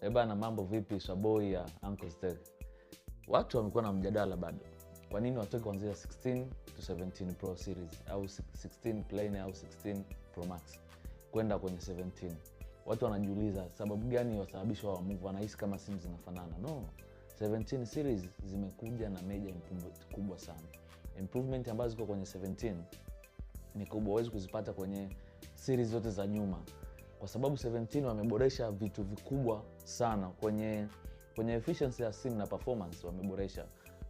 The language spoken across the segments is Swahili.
Ebana, mambo vipi? Swaboi ya Uncle's Tech. Watu wamekuwa na mjadala bado, kwa nini watoke kuanzia 16 to 17 Pro series au 16 plain au 16 Pro Max kwenda kwenye 17. Watu wanajiuliza sababu gani wasababisha wa move, wanahisi kama simu zinafanana. No, 17 series zimekuja na major improvement kubwa sana. Improvement ambazo ziko kwenye 17 ni kubwa, huwezi kuzipata kwenye series zote za nyuma, kwa sababu 17 wameboresha vitu vikubwa sana kwenye efficiency ya simu na performance. Wameboresha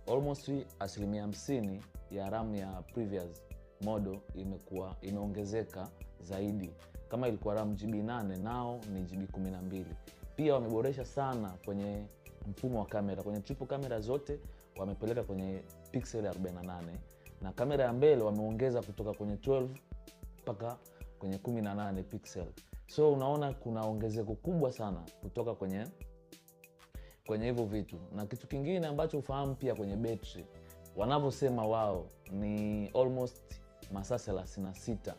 almost 50% ya RAM ya previous model imekuwa imeongezeka zaidi. Kama ilikuwa RAM GB 8, nao ni GB 12. Pia wameboresha sana kwenye mfumo wa kamera. Kwenye triple kamera zote wamepeleka kwenye pixel 48, na kamera ya mbele wameongeza kutoka kwenye 12 mpaka kwenye 18 pixel. So unaona kuna ongezeko kubwa sana kutoka kwenye hivyo vitu. Na kitu kingine ambacho ufahamu pia, kwenye betri, wanavyosema wao ni almost masaa 36.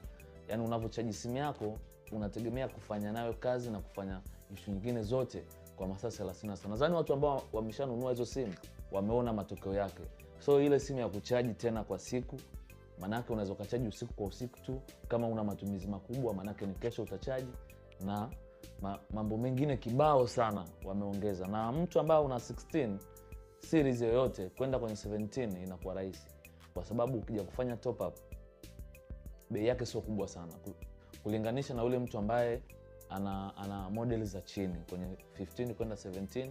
Yaani unavyochaji simu yako unategemea kufanya nayo kazi na kufanya ishu nyingine zote kwa masaa 36. Nadhani watu ambao wameshanunua hizo simu wameona matokeo yake. So ile simu ya kuchaji tena kwa siku, manake unaweza ukachaji usiku kwa usiku tu kama una matumizi makubwa, manake ni kesho utachaji. Na mambo mengine kibao sana wameongeza. Na mtu ambaye una 16 series yoyote kwenda kwenye 17 inakuwa rahisi, kwa sababu ukija kufanya top up bei yake sio kubwa sana kulinganisha na ule mtu ambaye ana model za chini. Kwenye 15 kwenda 17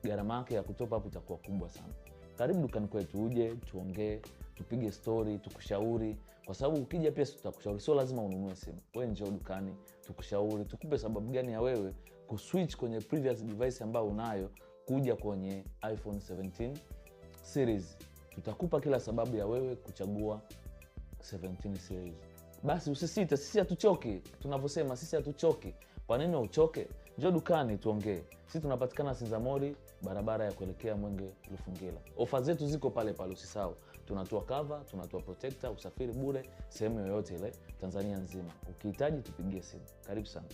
gharama yake ya kutop up itakuwa kubwa sana. Karibu dukani kwetu, uje tuongee, tupige story, tukushauri, kwa sababu ukija pia tutakushauri, sio lazima ununue simu. Wewe njoo dukani tukushauri, tukupe sababu gani ya wewe kuswitch kwenye previous device ambayo unayo kuja kwenye iPhone 17 series. Tutakupa kila sababu ya wewe kuchagua 17 series. Basi usisite, sisi hatuchoki. Tunavyosema sisi hatuchoki. Kwa nini uchoke? Njoo dukani tuongee. Sisi tunapatikana Sinzamori, barabara ya kuelekea Mwenge Lufungila. Ofa zetu ziko pale pale, usisahau. Tunatoa cover, tunatoa protector, usafiri bure sehemu yoyote ile Tanzania nzima. Ukihitaji tupigie simu. Karibu sana.